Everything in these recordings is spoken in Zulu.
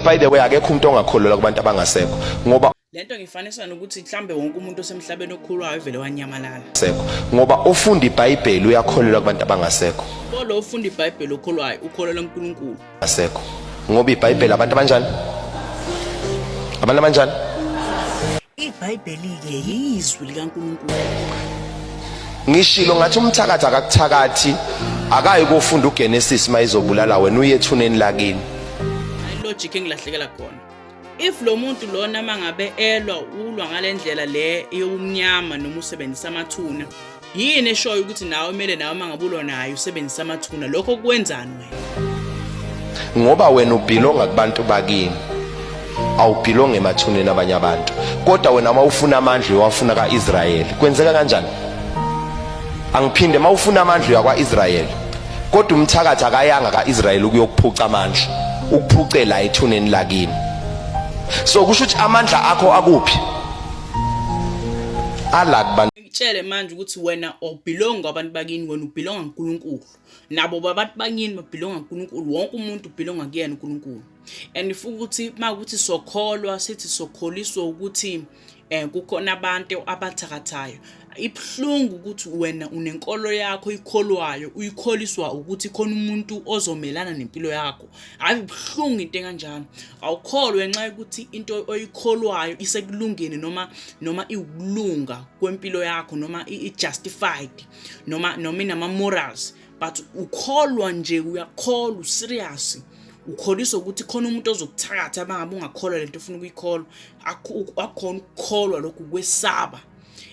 By the way, akekho umuntu ongakholelwa kubantu abangasekho ngoba Lento ngifanisa nokuthi mhlambe wonke umuntu osemhlabeni okhulwayo vele wanyamalala. Sekho ngoba ufunda iBhayibheli uyakholelwa kubantu abangasekho. Lo ufunda iBhayibheli okholwayo ukholelwa kuNkulunkulu. Asekho ngoba iBhayibheli abantu abanjani? Abantu abanjani? IBhayibheli ke yizwi likaNkulunkulu. Ngishilo ngathi umthakathi akakuthakathi, akayi kofunda uGenesis mayizobulala wena uye ethuneni lakini. Logic engilahlekela khona. If lo muntu lona mangabe elwa ulwa ngalendlela le yobumnyama noma usebenzisa amathuna, yini eshoyo ukuthi nawe kumele nawe mangabe ulwa naye usebenzisa amathuna? Lokho kwenzani wena? Ngoba wena ubhilonga kubantu bakini, awubhilonga emathuneni abanye abantu. Kodwa wena uma ufuna amandla uyowafuna ka-Israyeli. Kwenzeka kanjani? Angiphinde, uma ufuna amandla uya kwa-Israyeli, kodwa umthakathi akayanga ka-Israyeli ukuyokuphuca amandla, ukuphuce la ethuneni lakini. So kusho ukuthi amandla akho akuphi? Ala kubantu. Ngitshele manje ukuthi wena awubhilongi kwabantu bakini, wena ubhilonga kuNkulunkulu. Nabo babantu bakini babhilonga kuNkulunkulu, wonke umuntu ubhilonga kuyena uNkulunkulu. And futhi makuthi sokholwa sithi sokholiswa ukuthi kukhona abantu abathakathayo. Ibuhlungu ukuthi wena unenkolo yakho ikholwayo, uyikholiswa ukuthi khona umuntu ozomelana nempilo yakho. Hayi, ibuhlungu into enkanjalo. Awukholwe ngenxa yokuthi into oyikholwayo isekulungeni noma iwukulunga kwempilo yakho noma i-justified noma inama-morals, but ukholwa nje, uyakholwa, userious, ukholiswa ukuthi khona umuntu ozokuthakatha abangabe ungakholwa lento ofuna ukuyikholwa. Akukhona ukukholwa lokhu, kwesaba.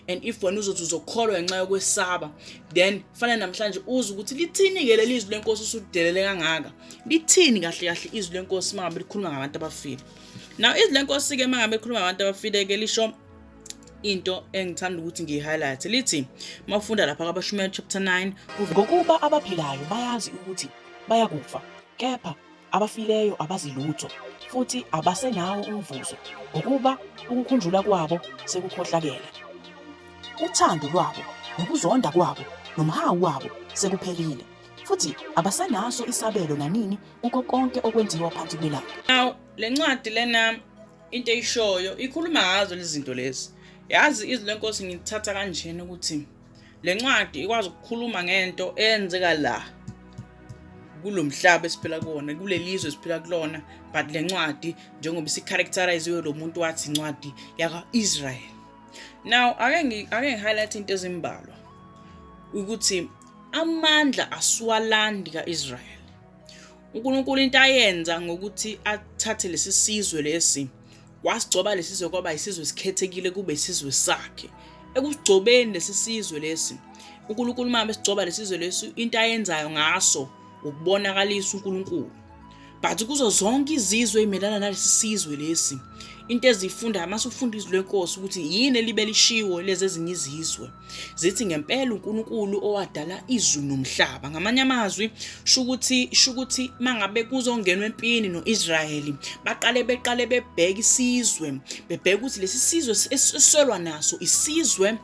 And if wena uzothi uzokholwa ngenxa yokwesaba, then fanele namhlanje uze ukuthi lithini-ke leli zwi lenkosi usudelele kangaka, lithini kahle kahle izwi lenkosi uma ngabe likhuluma ngabantu abafile. Now izwi lenkosi-ke uma ngabe likhuluma ngabantu abafile-ke lisho into engithanda ukuthi ngiyi-highlight. Lithi uma ufunda lapha kwaBashumayeli chapter 9, Ngokuba abaphilayo bayazi ukuthi bayakufa, kepha abafileyo abazi lutho, futhi abasenawo umvuzo, ngokuba ukukhunjulwa kwabo sekukhohlakele. Uthando lwabo, nokuzonda kwabo, nomhawu wabo sekuphelile, futhi abasenaso isabelo nanini kukho konke okwenziwa phansi kwelanga. Now le ncwadi lena into eyishoyo ikhuluma ngazo lezi zinto lezi. Yazi izwi lenkosi ngithatha kanjena ukuthi le ncwadi ikwazi ukukhuluma ngento eyenzeka la kulomhlaba esiphila kuwona, kulelizwe esiphila kulona, but le ncwadi njengoba isi-characterize lo muntu wathi incwadi yakwa-Israel. Now ake ngi-highlight into ezimbalwa ukuthi amandla asiwalandi ka-Israel. uNkulunkulu into ayenza ngokuthi athathe lesi sizwe lesi, wasigcoba lesizwe kwaba isizwe esikhethekile, kube isizwe sakhe. Ekusigcobeni lesi sizwe lesi, uNkulunkulu uma besigcoba lesizwe lesi, into ayenzayo ngaso ukubonakalisa uNkulunkulu. But kuzo zonke izizwe ezimelana nalesi sizwe lesi, into ezifundayo mase ufunda izwi lenkosi ukuthi yini elibe lishiwo lezi ezinye izizwe, zithi ngempela uNkulunkulu owadala izulu nomhlaba. Ngamanye amazwi shukuthi mangabe kuzongenwa empini noIsrayeli, baqale beqale bebheka isizwe, bebheka ukuthi lesi sizwe esisolwa naso isizwe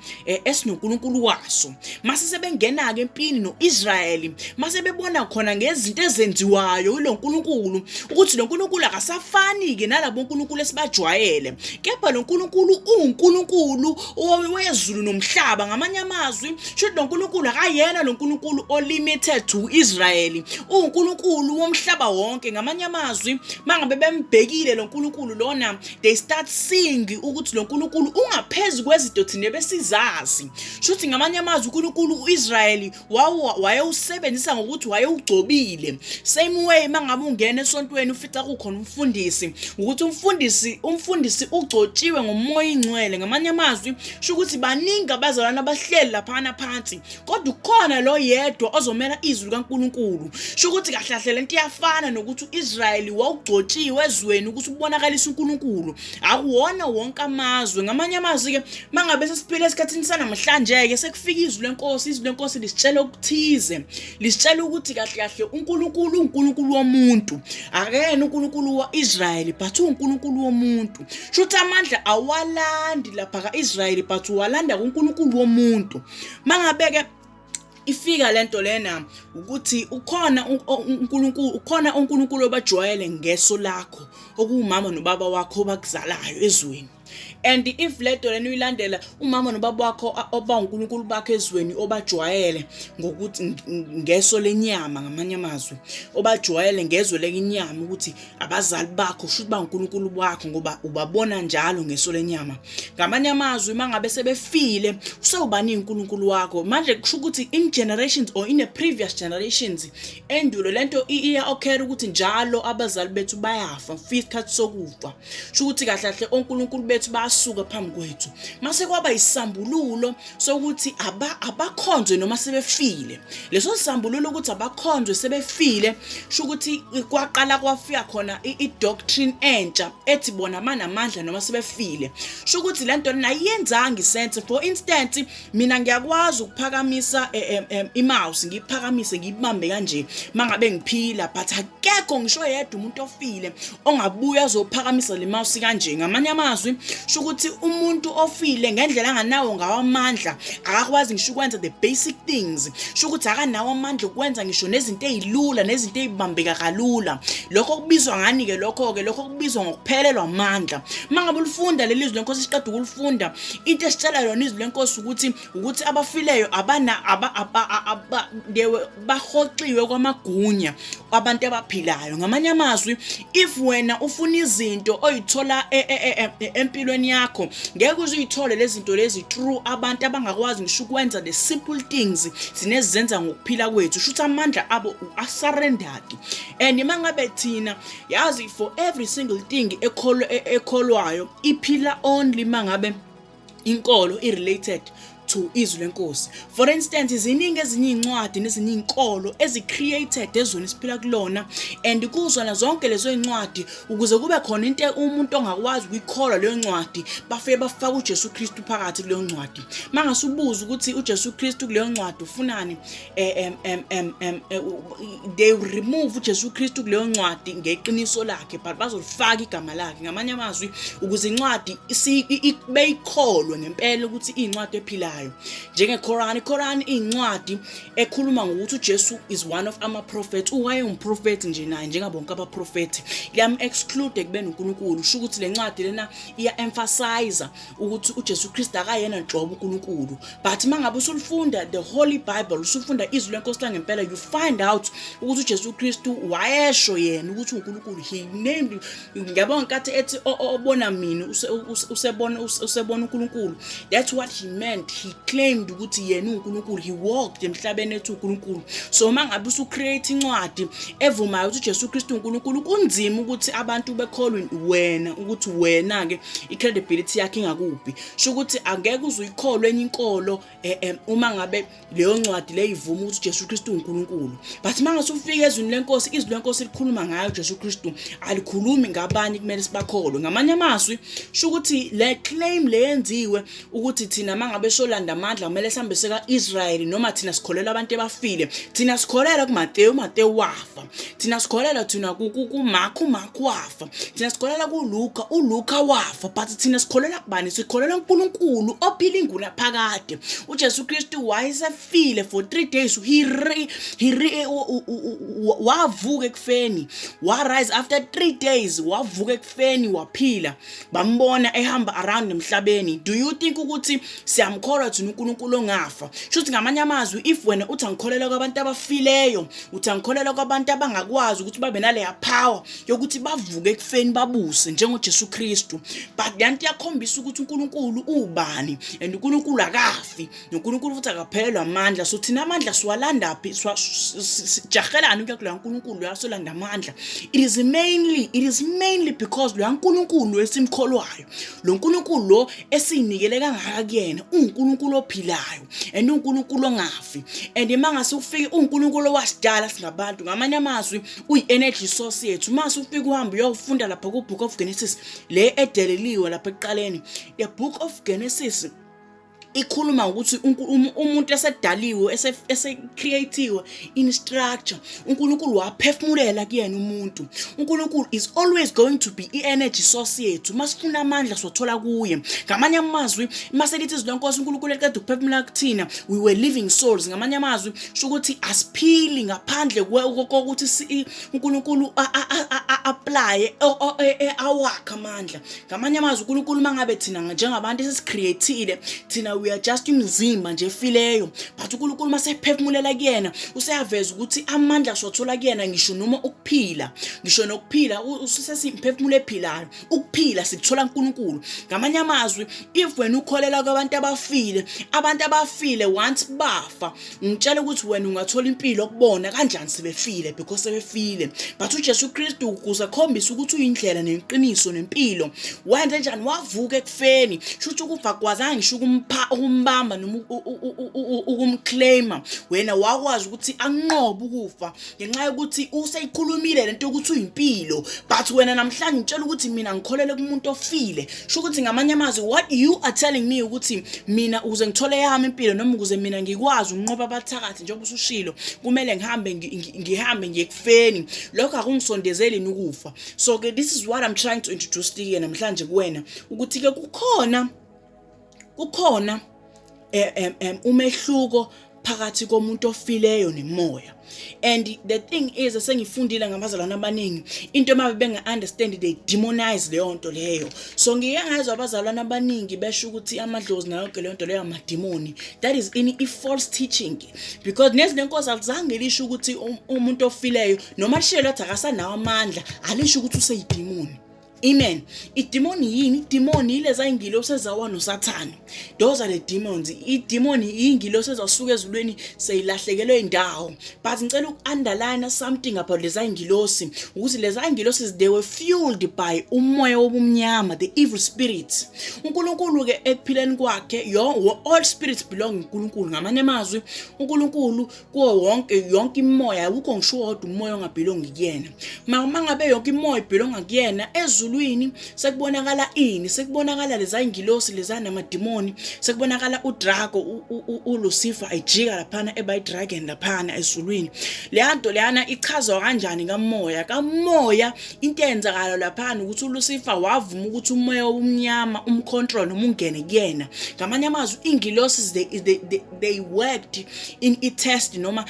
esinoNkulunkulu waso. Mase sebengena ke empini noIsrayeli, mase bebona khona ngezinto ezenziwayo ilo nkulunkulu ukuthi lo nkulunkulu akasafani ke nalabo nkulunkulu esibajwayele, kepha lo nkulunkulu uwuNkulunkulu wezulu nomhlaba. Ngamanye amazwi shuthi lo nkulunkulu akayena lo nkulunkulu olimited to Israel, uwuNkulunkulu womhlaba wonke. Ngamanye amazwi mangabe bembhekile lo nkulunkulu lona, they start seeing ukuthi lo nkulunkulu ungaphezulu kwezinto thina besizazi. Shuthi ngamanye amazwi uNkulunkulu uIsrael wayewusebenzisa ngokuthi wayewugcobile. Same way mangabe ungena esontweni ufica kukhona umfundisi, ukuthi umfundisi ugcotshiwe ngomoya ingcwele. Ngamanye amazwi sho ukuthi baningi abazalwane abahleli laphana phansi, kodwa ukhona lo yedwa ozomela izwi likaNkulunkulu. Sho ukuthi kahle kahle lento iyafana nokuthi uIsrayeli wawugcotshiwe ezweni ukuthi ubonakalise uNkulunkulu, akuwona wonke amazwe. Ngamanye amazwi ke mangabe sesiphila esikhathini sanamhlanje ke sekufika izwi lenkosi, izwi lenkosi lisitshela okuthize, lisitshela ukuthi kahle kahle uNkulunkulu uNkulunkulu womuntu, akayena uNkulunkulu waIsrayeli but uNkulunkulu womuntu. Shuthi amandla awalandi lapha kaIsrayeli but uwalanda kuNkulunkulu womuntu. Mangabe ke Ifika lento lena ukuthi ukhona uNkulunkulu, ukhona uNkulunkulu obajwayele ngeso lakho, okuwumama nobaba wakho obakuzalayo ezweni. And if lento lena uyilandela umama nobaba wakho oba uNkulunkulu bakho ezweni, obajwayele ngokuthi ngeso lenyama, ngamanye amazwi obajwayele ngezwe lenyama, ukuthi abazali bakho shuthi ba uNkulunkulu wakho ngoba ubabona njalo ngeso lenyama. Ngamanye amazwi, mangabe sebefile, usewubani uNkulunkulu wakho manje? Kusho ukuthi in generations or in a previous generations endulo, lento iya occur ukuthi njalo abazali bethu bayafa, fika isikhathi sokufa, sho ukuthi kahle kahle onkulunkulu bethu bayasuka phambi kwethu. Mase kwaba isambululo sokuthi abakhonzwe noma sebefile. Leso sambululo ukuthi abakhonzwe sebefile, sho ukuthi kwaqala kwafika khona i-doctrine entsha ethi bona banamandla noma sebefile. Sho ukuthi lento lena ayiyenzanga isense. For instance, mina ngiyakwazi ukuphakamisa i-mouse, ngiyiphakamise, ngiyibambe kanje mangabe ngiphila, but akekho ngisho yedwa umuntu ofile ongabuya azophakamisa le mouse kanje. Ngamanye amazwi, sho ukuthi umuntu ofile ngendlela anganawo ngawo amandla, akakwazi ngisho ukwenza the basic things. Sho ukuthi akanawo amandla okwenza ngisho nezinto ezilula, nezinto ezibambeka kalula. Lokho kubizwa ngani ke lokho ke? Lokho kubizwa ngokuphelelwa amandla. Mangabe ulifunda leli zwi lenkosi, siqeda ukulifunda, into esitshela yona izwi lenkosi ukuthi abafileyo abana aba aba they bahoxiwe kwamagunya abantu abaphilayo. Ngamanye amazwi, if wena ufuna izinto oyithola empilweni yakho, ngeke uze uyithole lezi zinto lezi through abantu abangakwazi ngisho ukwenza the simple things sinezenza ngokuphila kwethu. Shuthi amandla abo asurrendered. And mangabe thina yazi, for every single thing ekholwayo iphila only mangabe inkolo i-related to izwi lenkosi. For instance, ziningi ezinye iy'ncwadi nezinye iy'nkolo ezi-created ezweni esiphila kulona, and kuzona zonke lezo y'ncwadi, ukuze kube khona into umuntu ongakwazi ukuyikholwa leyo ncwadi, bafike bafake uJesu Kristu phakathi kuleyo ncwadi. Mangase ubuze ukuthi uJesu Kristu kuleyo ncwadi ufunani, they remove uJesu Kristu kuleyo ncwadi ngeqiniso lakhe, but bazolifaka igama lakhe. Ngamanye amazwi, ukuze incwadi beyikholwe ngempela ukuthi iyincwadi ephilayo, njengeKoran. IKoran iyincwadi ekhuluma ngokuthi uJesu is one of ama-prophets, wayengumprofethi nje naye njengabonke abaprofethi, liyam-exclude ekubeni uNkulunkulu. Sho ukuthi le ncwadi lena iya-emphasize ukuthi uJesu Kristu akayena nhlobo uNkulunkulu. But mangabe usulifunda the Holy Bible, usufunda izwi lenkosi langempela, you find out ukuthi uJesu Kristu wayesho yena ukuthi uNkulunkulu. He named, ngiyabonga, nkathi ethi obona mina usebona uNkulunkulu. That's what he meant. He claimed ukuthi yena uNkulunkulu. He walked emhlabeni ethi uNkulunkulu. So mangabe usu-create incwadi evumayo ukuthi uJesu Kristu uNkulunkulu, kunzima ukuthi abantu bekholwe wena, ukuthi wena ke i-credibility yakhe ingakuphi. Sho ukuthi angeke uze uyikholwe enye inkolo uma ngabe leyo ncwadi leyivuma ukuthi uJesu Kristu uNkulunkulu. But mangase ufike ezwini lenkosi, izwi lenkosi likhuluma ngayo uJesu Kristu, alikhulumi ngabanye kumele sibakholwe. Ngamanye amazwi, sho ukuthi le claim leyenziwe ukuthi thina mangabe solanda amandla kumele sihambe seka Israel, noma thina sikholelwa abantu ebafile. Thina sikholelwa kuMateyu, uMateyu wafa. Thina sikholelwa thina kuMark, uMark wafa. Thina sikholelwa kuLuka, uLuka wafa. But thina sikholelwa kubani? Sikholelwa uNkulunkulu ophila ingunaphakade. UJesu Kristu wayesefile for 3 days. He re, wavuka ekufeni, wa rise after 3 days, wavuka ekufeni, waphila, bambona ehamba around emhlabeni. Do you think ukuthi siyamkholwa thina uNkulunkulu ongafa? Shuthi ngamanye amazwi, if wena uthi angikholelwa kwabantu abafileyo, uthi angikholelwa kwabantu abangakwazi ukuthi babe naleya power yokuthi bavuke ekufeni, babuse njengoJesu Kristu. But le nto iyakhombisa ukuthi uNkulunkulu ubani, and uNkulunkulu akafi, noNkulunkulu futhi akaphelelwa amandla. So thina amandla siwalanda phi? Sijahelani ukuya kuloya nkulunkulu yasolanda amandla? It is mainly because loya nkulunkulu esimkholwayo, lo nkulunkulu lo esiyinikele kangaka kuyena, uNkulunkulu ophilayo and uNkulunkulu ongafi, and mangase ufike uNkulunkulu owasidala singabantu. Ngamanye amazwi, uyi-energy source yethu. Mase ufike uhambe uyofunda lapha ku-Book of Genesis le edeleliwe lapha ekuqaleni, the Book of Genesis. Ikhuluma ngokuthi umuntu esedaliwe, ese-create-iwe in structure, uNkulunkulu waphefumulela kuyena umuntu. UNkulunkulu is always going to be i-energy source yethu. Masifuna amandla sothola kuye. Ngamanye amazwi, maselithi izwi lenkosi, uNkulunkulu eqeda ukuphefumula kuthina, we were living souls. Ngamanye amazwi, sho ukuthi asiphili ngaphandle kokuthi uNkulunkulu apply awakhe amandla. Ngamanye amazwi, uNkulunkulu mangabe thina njengabantu esesicreateile, thina we are just imizimba nje efileyo, but uNkulunkulu masephefumulela kuyena useyaveza ukuthi amandla siwathola kuyena, ngisho noma ukuphila, ngisho nokuphila usesimphefumulo ephilayo, ukuphila sikuthola uNkulunkulu. Ngamanye amazwi, if wena ukholela kwabantu abafile, abantu abafile once bafa, ngitshela ukuthi wena ungathola impilo kubona kanjani sebefile? Because sebefile. But uJesu Kristu, ukuze akhombise ukuthi uyindlela neqiniso nempilo, wenze njani? Wavuka ekufeni. Shuthi ukufa kwazange ngisho ukumpha, ukumbamba noma ukumclaima. Wena wakwazi ukuthi anqobe ukufa ngenxa yokuthi useyikhulumile lento yokuthi uyimpilo. But wena namhlanje ngitshela ukuthi mina ngikholele kumuntu ofile. Sho ukuthi ngamanye amazwi, what you are telling me ukuthi mina ukuze ngithole yami impilo, noma ukuze mina ngikwazi ukunqoba abathakathi njengoba usushilo, kumele ngihambe ngihambe ngiye ekufeni. Lokho akungisondezeli ukufa. So ke this is what I'm trying to introduce to you namhlanje kuwena, ukuthi ke kukhona umehluko phakathi komuntu ofileyo nemoya. And the thing is, sengifundile ngabazalwane abaningi, into emabe benga understand, they demonize leyo nto leyo. So ngike ngazwa abazalwane abaningi besho ukuthi amadlozi nayo yonke leyo nto leyo amadimoni. That is in i false teaching, because nezwi lenkosi alizange lisho ukuthi umuntu ofileyo, noma lishilo lathi akasanawo amandla, alisho ukuthi useyidimoni. Amen. Idemoni yini? Idemoni yileza ingilosi ezawa noSathane. Those are the demons. Idemoni ingilosi ezasuka ezulwini seyilahlekelwe indawo. But ngicela uku-underline something about leza ingilosi, ukuthi leza ingilosi, they were fueled by umoya wobumnyama, the evil spirits. uNkulunkulu ke ekuphileni kwakhe, yo all spirits belong kuNkulunkulu. Ngamanye amazwi, uNkulunkulu kuwo wonke, yonke imoya, akukho ngisho wodwa umoya ongabelongi kuyena. Ma ngabe yonke imoya ibelonga kuyena, ezulwini sekubonakala ini? Sekubonakala leza ingilosi leza namadimoni, sekubonakala uDrago, uLucifer ejika laphana eba idragon laphana ezulwini. Leya nto leyana ichazwa kanjani kamoya? Kamoya into eyenzakala laphana ukuthi uLucifer wavuma ukuthi umoya womnyama umcontrol noma ungene kuyena. Ngamanye amazwi, ingilosi they worked in i-test, noma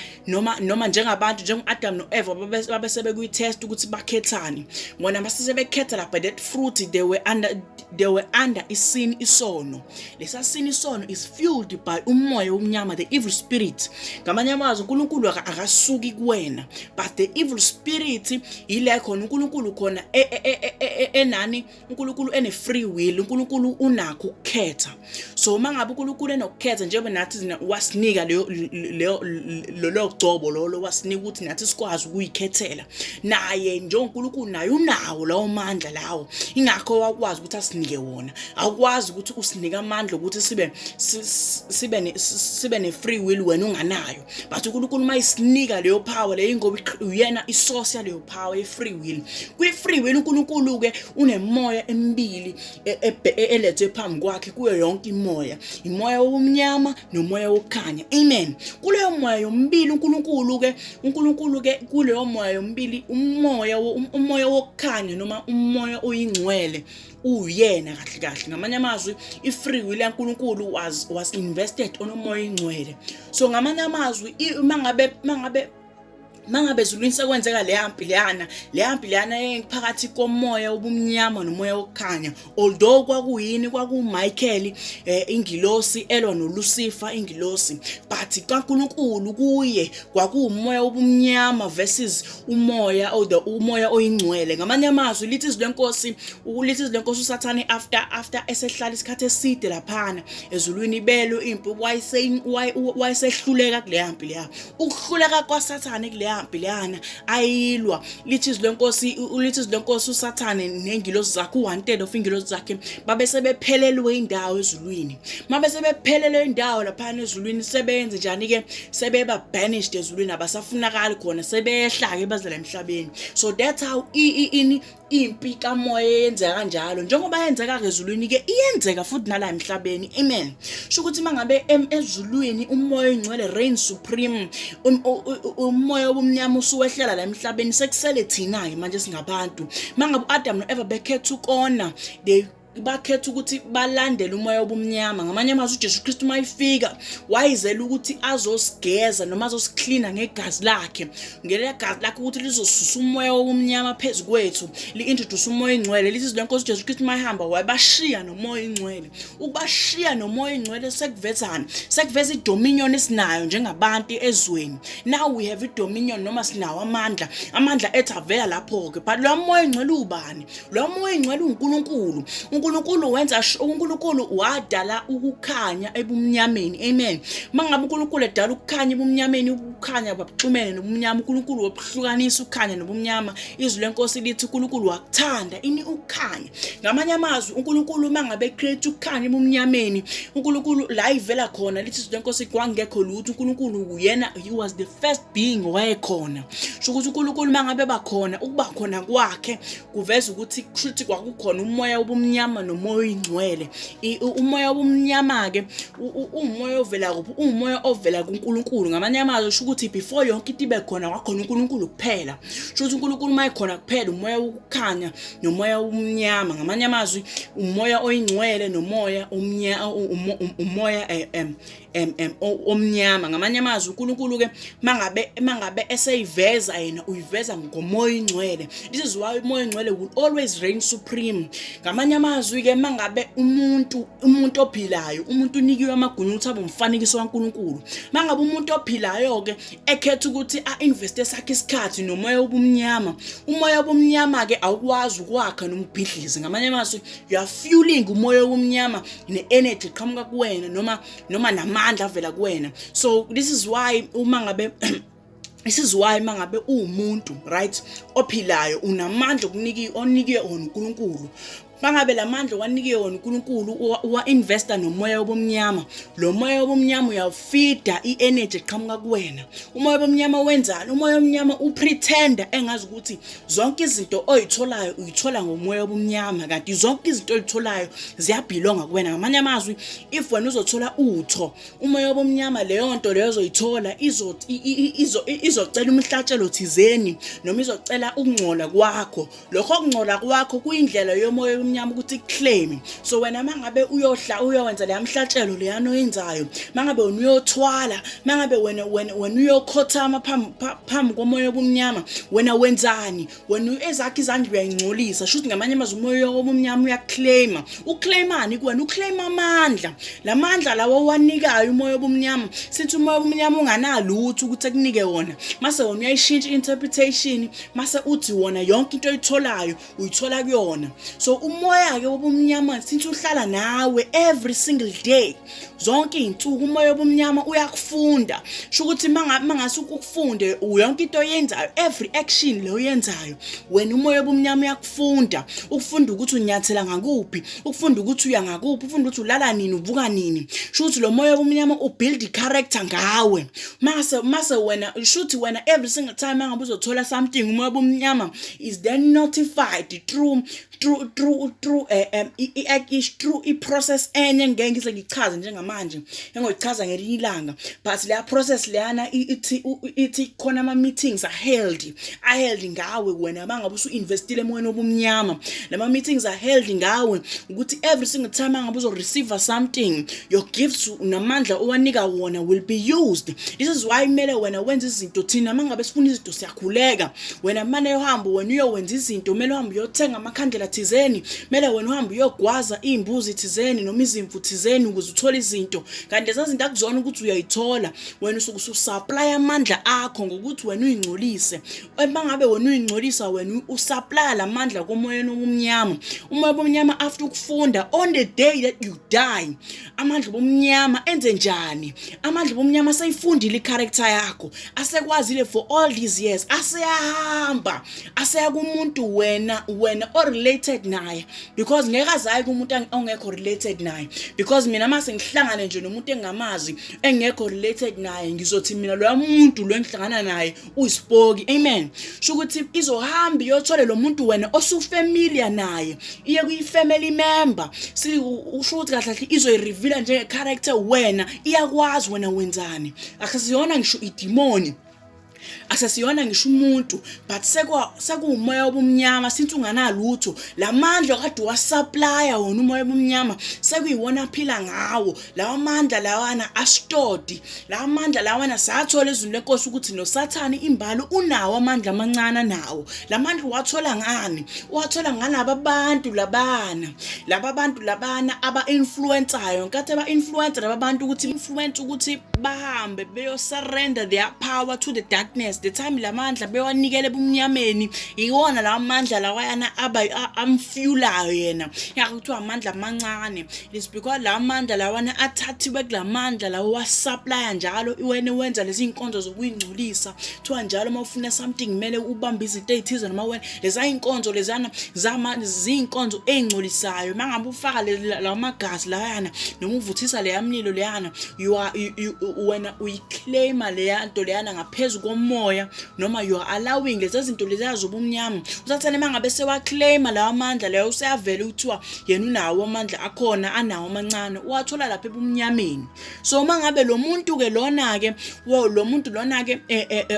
njengabantu, njengo-Adam no-Eva babe sebekwi-test ukuthi bakhethani bona. Mase sebekhetha lapha that fruit, they were under isin, isono. Lesa sin, isono, is fueled by umoya omnyama, the evil spirit. Ngamanye amazwi, uNkulunkulu akasuki kuwena, but the evil spirit ile khona uNkulunkulu khona enani, uNkulunkulu ene free will, uNkulunkulu unakho ukukhetha. So uma ngabe uNkulunkulu enokukhetha, njengoba nathi wasinika leyo lolo gcobo lolo, wasinika ukuthi nathi sikwazi ukuyikhethela, naye njengoNkulunkulu naye unawo lawo mandla lawo. Ingakho wakwazi ukuthi asinike wona. Awukwazi ukuthi usinike amandla ukuthi sibe ne free will wena unganayo, but uNkulunkulu mayisinika leyo power leyo, ingoba uyena isource yaleyo power ye free will. Kwi free will, uNkulunkulu ke unemoya emibili elethwe phambi kwakhe. Kuyo yonke imoya, imoya wobumnyama nomoya wokukhanya. Amen. Kuleyo moya yomibili, uNkulunkulu ke kuleyo moya yomibili, umoya wokukhanya noma umoya oyingcwele uyena kahle kahle. Ngamanye amazwi, i-free will yaNkulunkulu was invested on umoya oyingcwele. So ngamanye amazwi, mangabe ezulwini sekwenzeka leya mpi leyana, leya mpi leyana phakathi komoya obumnyama nomoya wokukhanya, although kwakuyini, kwakuMichael ingilosi elwa noLucifer ingilosi, but kaNkulunkulu kuye kwakuumoya obumnyama versus umoya or the umoya oyingcwele. Ngamanye amazwi, lithi izwi lenkosi uSathane after esehlala isikhathi eside laphana ezulwini, belo impi, wayesehluleka kuleya mpi leya. Ukuhluleka kwaSathane kuleya leya mpi leyana ayilwa. Lithi izwi lenkosi, lithi izwi lenkosi uSathane nengilosi zakhe, u-one of ingilosi zakhe, babe sebephelelwe indawo ezulwini. Mabe sebephelelwe indawo laphana ezulwini, sebenze njani ke? Sebeba banished ezulwini, abasafunakali khona, sebehla ke bazela emhlabeni. So that's how ini impi kamoya eyenzeka kanjalo. Njengoba yenzeka ke ezulwini ke, iyenzeka futhi nala emhlabeni. Amen. Sho ukuthi mangabe ezulwini umoya oyingcwele reign supreme, umoya obumnyama usuwehlela la emhlabeni, sekusele thina ke manje singabantu. Mangabe uAdam noEva bekhetha ukona, they bakhetha ukuthi balandele umoya obumnyama. Ngamanye amazwi, uJesu Kristu mayifika wayizela ukuthi azosigeza noma azosiklina ngegazi lakhe, ngelela gazi lakhe ukuthi lizosusa umoya obumnyama phezu kwethu, li-introduce umoya ingcwele. Lithi izwi lenkosi, uJesu Kristu mayihamba wayebashiya nomoya ingcwele. Ukubashiya nomoya ingcwele sekuvezana, sekuveza idominion esinayo njengabantu ezweni. Now we have idominion, noma sinawo amandla, amandla ethu avela lapho-ke. But lo moya ingcwele ubani? Lo moya ingcwele uNkulunkulu. uNkulunkulu wenza, uNkulunkulu wadala ukukhanya ebumnyameni. Amen. Mangabe uNkulunkulu edala ukukhanya ebumnyameni, ukukhanya babuxhumene nobumnyama. uNkulunkulu wabuhlukanisa ukukhanya nobumnyama. Izwi lenkosi lithi uNkulunkulu wakuthanda ini? Ukukhanya. Ngamanye amazwi, uNkulunkulu mangabe create ukukhanya ebumnyameni, uNkulunkulu la ivela khona, lithi izwi lenkosi kwangekho lutho, uNkulunkulu uyena, he was the first being wayekhona. Sho ukuthi uNkulunkulu mangabe bakhona, ukuba khona kwakhe kuveza ukuthi kushuthi kwakukhona umoya wobumnyama nomoya oyingcwele. Umoya wobumnyama ke umoya ovela kuphi? Umoya ovela kuNkulunkulu. Ngamanye amazwi, sho ukuthi before yonke into ibe khona, kwakhona uNkulunkulu kuphela. Sho ukuthi uNkulunkulu mayekhona kuphela, umoya wokukhanya nomoya wobumnyama, ngamanye amazwi umoya oyingcwele nomoya umoya omnyama. Ngamanye amazwi, uNkulunkulu ke mangabe eseyiveza yena, uyiveza ngomoya ingcwele. This is why umoya ingcwele will always reign supreme. Ngamanye amazwi ke, mangabe umuntu ophilayo, umuntu unikiwe amagunya ukuthi abe umfanekiso kaNkulunkulu, mangabe umuntu ophilayo ke ekhetha ukuthi a-investe sakhe isikhathi nomoya obumnyama, umoya obumnyama ke awukwazi ukwakha noma ubhidlize. Ngamanye amazwi, you are fueling umoya obumnyama ne-energy eqhamuka kuwena, noma namandla avela kuwena. So this is why uma ngabe This is why mangabe uwumuntu, right, ophilayo, unamandla okuniki onikiwe wona uNkulunkulu. Mangabe lamandla wanikiwe wona uNkulunkulu uwa-investa nomoya wobumnyama, lo moya wobumnyama uyawufida i-energy eqhamuka kuwena. Umoya wobumnyama wenzani? Umoya omnyama upretenda engazi ukuthi zonke izinto oyitholayo uyithola ngomoya wobumnyama, kanti zonke izinto oyitholayo ziyabhilonga kuwena. Ngamanye amazwi, if wena uzothola utho, umoya wobumnyama leyo nto leyo ozoyithola izocela umhlatshelo thizeni noma izocela ukungcola kwakho. Lokho kungcola kwakho kuyindlela yomoya omnyama ukuthi claim. So wena mangabe uyohla uyowenza leya mhlatshelo leyana oyenzayo, mangabe wena uyothwala, mangabe wena uyokhothama phambi komoya obumnyama, wena wenzani? Wena ezakho izandla uyayingcolisa. Shuthi ngamanye amazwi umoya obumnyama uyaclaima. Uclaimani kuwena? Uclaima amandla, lamandla lawo owanikayo umoya obumnyama. Sithi umoya obumnyama unganalutho ukuthi ekunike wona, mase wona uyayishintsha interpretation, mase uthi wona yonke into oyitholayo uyithola kuyona. So umoya ke wobumnyama, since uhlala nawe every single day, zonke izinsuku, umoya wobumnyama uyakufunda. Sho ukuthi mangase ukufunde yonke into oyenzayo, every action le oyenzayo wena, umoya wobumnyama uyakufunda. Ukufunda ukuthi unyathela ngakuphi, ukufunda ukuthi uya ngakuphi, ufunda ukuthi ulala nini, uvuka nini. Sho ukuthi lo moya wobumnyama ubuild i-character ngawe. Mase wena, shuthi wena every single time mangabe uzothola something, umoya wobumnyama is then notified through i-process enye ngeke ngize ngichaze njengamanje, engoyichaza ngelinye ilanga. But leya process leyana ithi khona ama meetings are held ngawe wena mangabe usu-investile emoyeni obumnyama. Lama meetings are held ngawe ukuthi every single time mangabe uzo receive something, your gifts namandla owanika wona will be used. This is why kumele wena wenze izinto. Thina mangabe sifuna izinto siyakhuleka. Wena mane uhambe wena uyowenza izinto, kumele uhambe uyothenga amakhandlela thizeni, kumele wena uhambe uyogwaza iy'mbuzi thizeni noma izimvu thizeni ukuze uthole izinto, kanti leza zinto akuzona ukuthi uyayithola. Wena usuke ususupply amandla akho ngokuthi wena uyingcolise. Uma ngabe wena uyingcolisa, wena usupply lamandla komoyeni omnyama. Umoya omnyama, after ukufunda, on the day that you die, amandla bomnyama enze njani? Amandla bomnyama aseyifundile i-character yakho. Asekwazile for all these years, aseyahamba aseya kumuntu wena o-related naye, because ngeke azaye kumuntu ongekho related naye, because mina mase ngihlangane nje nomuntu engingamazi, engekho related naye, ngizothi mina loya muntu lo engihlangana naye uyisipoki. Amen. Sho ukuthi izohamba iyothole lo muntu wena osufamiliar naye, iye kuyi-family member. Si usho ukuthi kahle kahle izoyireveala njenge-character, wena iyakwazi wena wenzani. Akusiyona ngisho idimoni, asesiyona ngisho umuntu, but sekuwumoya obumnyama. Since unganalutho, lamandla kade wasupplya wona umoya obumnyama sekuyiwona aphila ngawo lawa mandla lawana astodi. Lawa mandla lawana sathola ezwini lenkosi ukuthi noSathane imbalo unawo amandla amancane nawo. Lamandla uwathola ngani? Uwathola ngalaba bantu labana, laba bantu labana aba-influencayo. Nkathi aba-influencer laba bantu ukuthi influence ukuthi bahambe beyo-surrender their power to the darkness, the time lamandla bewanikele ebumnyameni, iwona lawa mandla lawayana aba amfuelayo yena. Yakho kuthiwa amandla amancane, it's because lawa mandla lawana athathiwe kulamandla lawo wasupplya njalo wena wenza lezi inkonzo zokuyingcolisa. Kuthiwa njalo uma ufuna something kumele ubambe izinto ey'thize, noma wena leza inkonzo lezana zama ziyinkonzo ey'ngcolisayo. Uma ngabe ufaka lawa magazi lawayana noma uvuthisa leya mlilo leyana, you are you, you, wena uyiclaima leya nto leyana ngaphezu komoya, noma you are allowing lezi zinto leziya zobumnyama. Usathane uma ngabe sewaclaima lawa mandla leyo, useyavela ukuthiwa yena unawo amandla akhona, anawo amancane, uwathola lapha ebumnyameni. So uma ngabe lo muntu ke lona ke lo muntu lona ke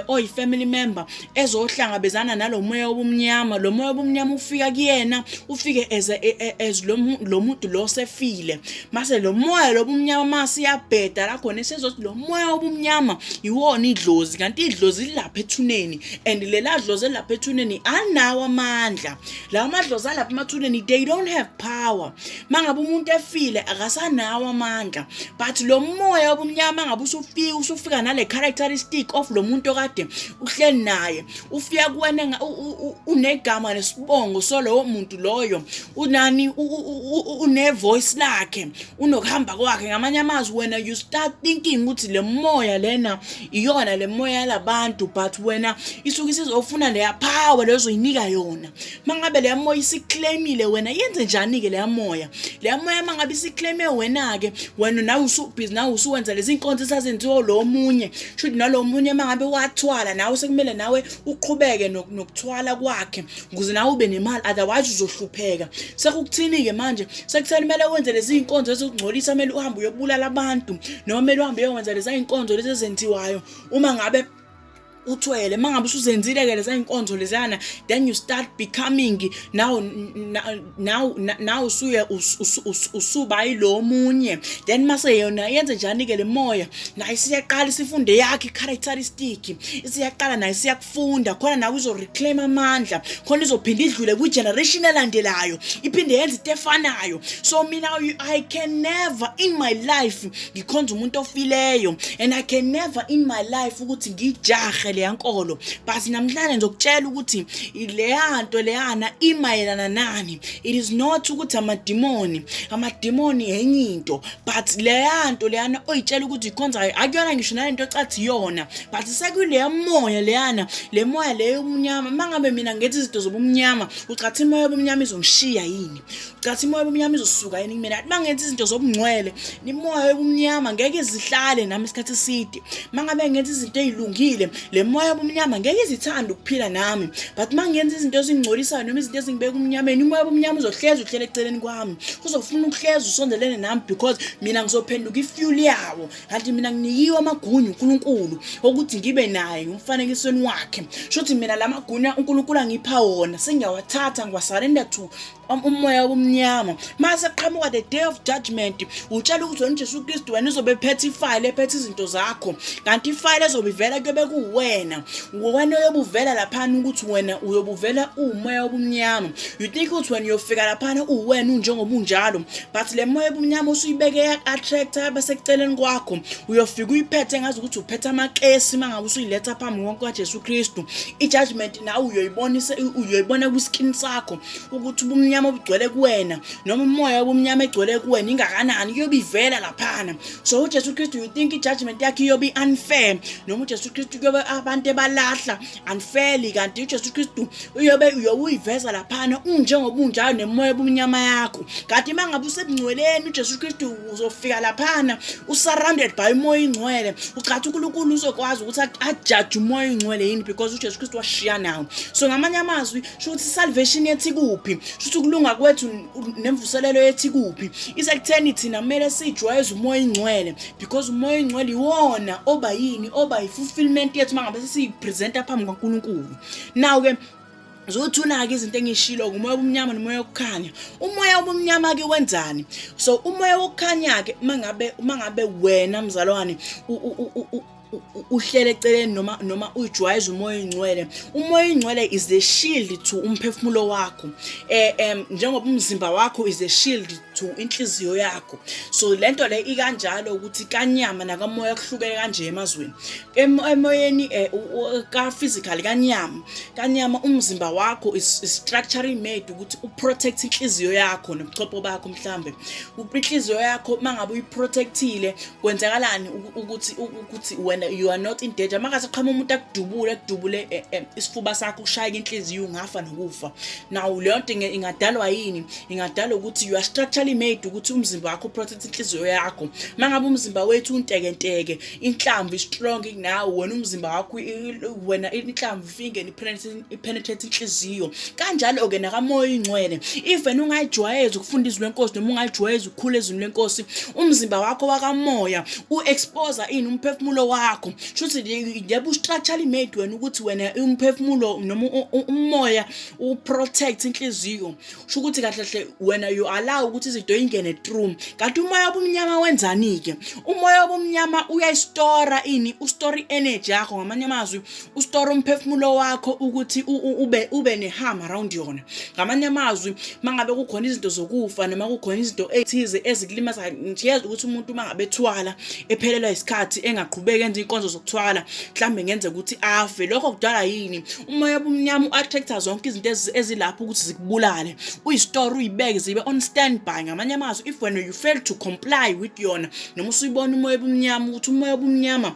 oyi family member ezohlangabezana nalomoya obumnyama, lo moya obumnyama ufika kuyena, ufike as lo muntu lo sefile. Mase lo moya lobumnyama mase iyabheda la khona, esezothi lo moya obumnyama iwona idlozi, kanti idlozi lilapha ethuneni, and lela dlozi elapha ethuneni anawo amandla. Lawa madlozi alapha emathuneni, they don't have power. Mangabe umuntu efile akasanawo amandla, but lo moya obumnyama ngabe usufika nale characteristic of lo muntu okade uhleli naye, ufika kuwena unegama nesibongo solowo muntu loyo, unani, une voice lakhe, unokuhamba kwakhe. Ngamanye amazwi, wena you start thinking ukuthi le moya lena iyona le moya yalabantu, but wena isuke isizofuna leya power lezoyinika yona. Mangabe leya moya isiclaimile wena, yenze njani ke leya moya? Leya moya mangabe isiclaime wena ke, wena nawe usubusy, nawe usuwenza lezi inkonzo esazenziwa lo munye. Shuthi nalo munye mangabe wathwala, nawe sekumele nawe uqhubeke nokuthwala kwakhe ukuze nawe ube nemali, otherwise uzohlupheka. Sekukuthini ke manje? Sekutheni kumele wenze lezi inkonzo ezokungcolisa, kumele uhambe uyobulala abantu, noma kumele uhambe uyokwenza lezi inkonzo lezi ezenziwayo uma ngabe uthwele. Mangabe usuzenzile ke leza inkonzo lezana, then you start becoming now usuye usuba yilo munye. Then mase yona yenze njani ke le moya? Nayo isiyaqala isifunde yakhe characteristic, isiyaqala nayo isiyakufunda khona, nawe izo reclaim amandla khona, izophinda idlule kwi generation elandelayo, iphinde yenze into efanayo. So mina, I can never in my life ngikhonza umuntu ofileyo, and I can never in my life ukuthi ngijahe leya nkolo. But namhlanje ngizokutshela ukuthi leya nto leyana imayelana nani. It is not ukuthi amadimoni enye into, but leya nto leyana oyitshela ukuthi ikhonzayo akuyona ngisho nalento ocathi yona, but sekuleya moya leyana, le moya leyo omnyama. Mangabe mina ngenza izinto zobumnyama, ucathi imoya yobumnyama izongishiya yini? Ucathi imoya yobumnyama izosuka yini kumina? Mangenza izinto zobungcwele, imoya yobumnyama ngeke izihlale nami isikhathi eside. Mangabe ngenza izinto ezilungile, le moya yobumnyama ngeke izithande ukuphila nami, but mangenza izinto ezingcolisayo noma izinto ezingibeka umnyameni, imoya yobumnyama uzohlezi uhlele eceleni kwami, uzofuna ukuhlezi usondelene nami, because mina ngizophenduka ifuel yawo. Kanti mina nginikiwe amagunya uNkulunkulu ukuthi ngibe naye umfanekisweni wakhe. Shuthi mina lamagunya uNkulunkulu angipha wona sengiyawathatha, ngiwasurrender to umoya wobumnyama. Mase qhamuka the day of judgment, utshela ukuthi wena uJesu Kristu, wena uzobe ephethe ifile, ephethe izinto zakho, kanti ifile ezobe ivela kuyobe kuwena, wena oyobuvela laphana, ukuthi wena uyobuvela umoya wobumnyama. You think ukuthi wena uyofika laphana uwena unjengoba unjalo, but le moya wobumnyama usuyibeke ya-attractor basekuceleni kwakho. Uyofika uyiphethe ngazi ukuthi uphethe amakesi. Mangabe usuyiletha phambi kukaJesu Kristu, i-judgment nawe uyoyibona, uyoyibona kwiskin sakho ukuthi ubumnyama. Obumnyama obugcwele kuwena noma umoya obumnyama egcwele kuwena ingakanani, kuyobe ivela laphana. So uJesu Kristu, you think i-judgment yakhe iyobe unfair, noma uJesu Kristu kuyobe abantu ebalahla unfairly? Kanti uJesu Kristu uyobe uyowuyiveza laphana unjengoba unjalo nemoya obumnyama yakho. Kanti uma ngabe usebungcweleni, uJesu Kristu uzofika laphana usurrounded by umoya ingcwele. Ucathi uNkulunkulu uzokwazi ukuthi ajaje umoya ingcwele yini? Because uJesu Kristu washiya nawo. So ngamanye amazwi, sho ukuthi salvation yethu ikuphi? Sho ukuthi ukulunga kwethu nemvuselelo yethu ikuphi? Isekutheni thina kumele sijwayeze umoya ingcwele, because umoya ingcwele iwona oba yini, oba i-fulfillment yethu uma ngabe sesiyipresenta phambi kwaNkulunkulu. Now-ke zothuna-ke izinto engiyishilo, umoya obumnyama nomoya wokukhanya. Umoya obumnyama-ke wenzani? So umoya wokukhanya-ke, uma ngabe wena mzalwane uhlele eceleni noma uyijwayeza umoya oyingcwele, umoya oyingcwele is a shield to umphefumulo wakho, njengoba umzimba wakho is a shield to inhliziyo yakho. So lento le ikanjalo ukuthi kanyama nakamoya kuhlukene kanje emazweni. Emoyeni ka physical, kanyama, umzimba wakho is structurally made ukuthi uprotect inhliziyo yakho nobuchopho bakho. Mhlambe inhliziyo yakho mangabe uyiprotectile, kwenzakalani? Ukuthi wena you are not in danger. Mangase qhamuka umuntu akudubule isifuba sakho, kushayeka inhliziyo, ungafa nokufa. Now leyo nto ingadalwa yini? Ingadalwa ukuthi you are structurally made ukuthi umzimba wakho uprotect inhliziyo yakho. Mangabe umzimba wethu untekenteke, inhlamvu i-strong kunawe wena, umzimba wakho, wena inhlamvu ifike ipenetrate inhliziyo. Kanjalo-ke nakamoya ingcwele, if wena ungayijwayezi ukufunda izwi lenkosi noma ungayijwayezi ukukhula ezwini lenkosi, umzimba wakho wakamoya u-expose ini? Umphefumulo wakho. Shuthi yebo, structurally made wena ukuthi wena umphefumulo noma umoya uprotect inhliziyo. Sho ukuthi kahle hle wena you allow ukuthi izinto ingene through. Kanti umoya obumnyama wenzani-ke? Umoya obumnyama uyayistora ini? Ustore i-energy yakho. Ngamanye amazwi, ustore umphefumulo wakho ukuthi ube ne-harm around yona. Ngamanye amazwi, mangabe kukhona izinto zokufa noma kukhona izinto ey'thize ezikulimaza, ngiyeza ukuthi umuntu uma ngabe ethwala, ephelelwa isikhathi, engaqhubeki enze iy'nkonzo zokuthwala, mhlawumbe ngenzeka ukuthi afe. Lokho kudala yini? Umoya obumnyama u-attracta zonke izinto ezilapho ukuthi zikubulale, uyistore, uyibeke zibe on standby. Ngamanye amazwi, if wena you fail to comply with yona, noma usuyibona umoya obumnyama, ukuthi umoya obumnyama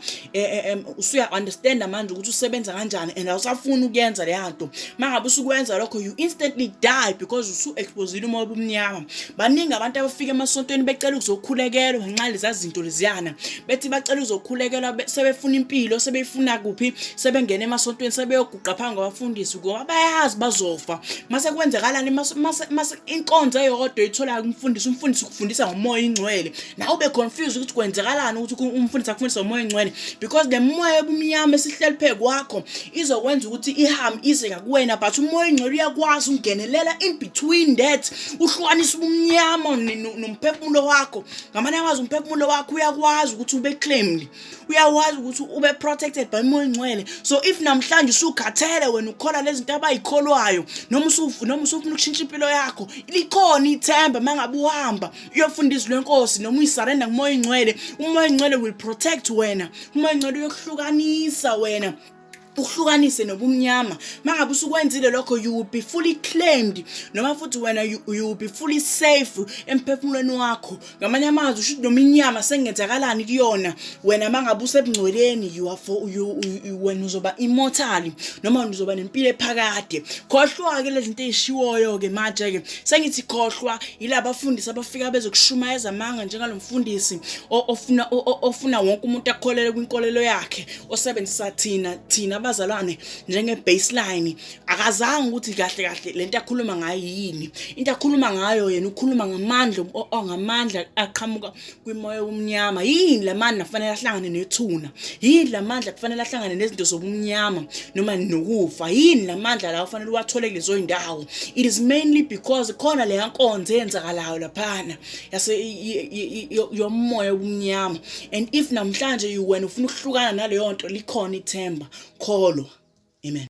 usuya-understanda manje ukuthi usebenza kanjani and awusafuni ukuyenza leya nto, uma ngabe usukwenza lokho, you instantly die because usu-exposile umoya obumnyama. Baningi abantu abafika emasontweni becela ukuzokhulekelwa ngenxa yaleza zinto leziyana, bethi bacela ukuzokhulekelwa, sebefuna impilo. Sebeyifuna kuphi? Sebengena emasontweni, sebeyoguqa phambi kwabafundisi ngoba bayazi bazofa. Mase kwenzakalani? Mase inkonzo eyodwa itholayo kumfundisi, umfundisi ukufundisa ngomoya ingcwele, nawe ube confused ukuthi kwenzakalani ukuthi umfundisi akufundisa ngomoya ingcwele, because le moya ebumnyama esihleli phezu kwakho izokwenza ukuthi ihambe ize ngakuwena. But umoya ingcwele uyakwazi ukungenelela in between that, uhlukanisa ubumnyama nomphefumulo wakho. Ngamanye amazwi, umphefumulo wakho uyakwazi ukuthi ube claimed, uyakwazi ukuthi ube protected by umoya ingcwele. So if namhlanje usukhathele wena ukholwa lezi zinto abayikholwayo, noma usufuna ukushintsha impilo yakho, likhona ithemba mangabe uhamba uyofunda izwi lenkosi noma uyisurrender kumoya ingcwele. Umoya ingcwele will protect wena. Umoya ingcwele uyokuhlukanisa wena, uhlukanise nobumnyama. Mangabe usukwenzile lokho, you will be fully claimed, noma futhi wena you will be fully safe emphefumulweni wakho. Ngamanye amazwi, usho ukuthi noma inyama sengenzakalani kuyona wena, mangabe usebungcweleni, you are for you, you, wena uzoba immortal noma uzoba nempilo ephakade. Khohlwa ke lezi zinto ezishiwoyo ke manje ke sengithi khohlwa yilabafundisi abafika bezokushumayeza amanga, njengalomfundisi ofuna wonke umuntu akholele kwinkolelo yakhe, osebenzisa thina abazalwane njenge baseline. Akazange ukuthi kahle kahle lento akhuluma ngayo yini. Into akhuluma ngayo yena, ukhuluma ngamandla ngamandla aqhamuka kwimoya omnyama. Yini lamandla kufanele ahlangane nethuna? Yini lamandla kufanele ahlangane nezinto zobumnyama noma nokufa? Yini lamandla la kufanele uwathole kulezo indawo? It is mainly because khona leya nkonzo eyenzakalayo laphana yase yomoya obumnyama. And if namhlanje wena ufuna ukuhlukana naleyo nto, likhona ithemba. Kholwa. Amen.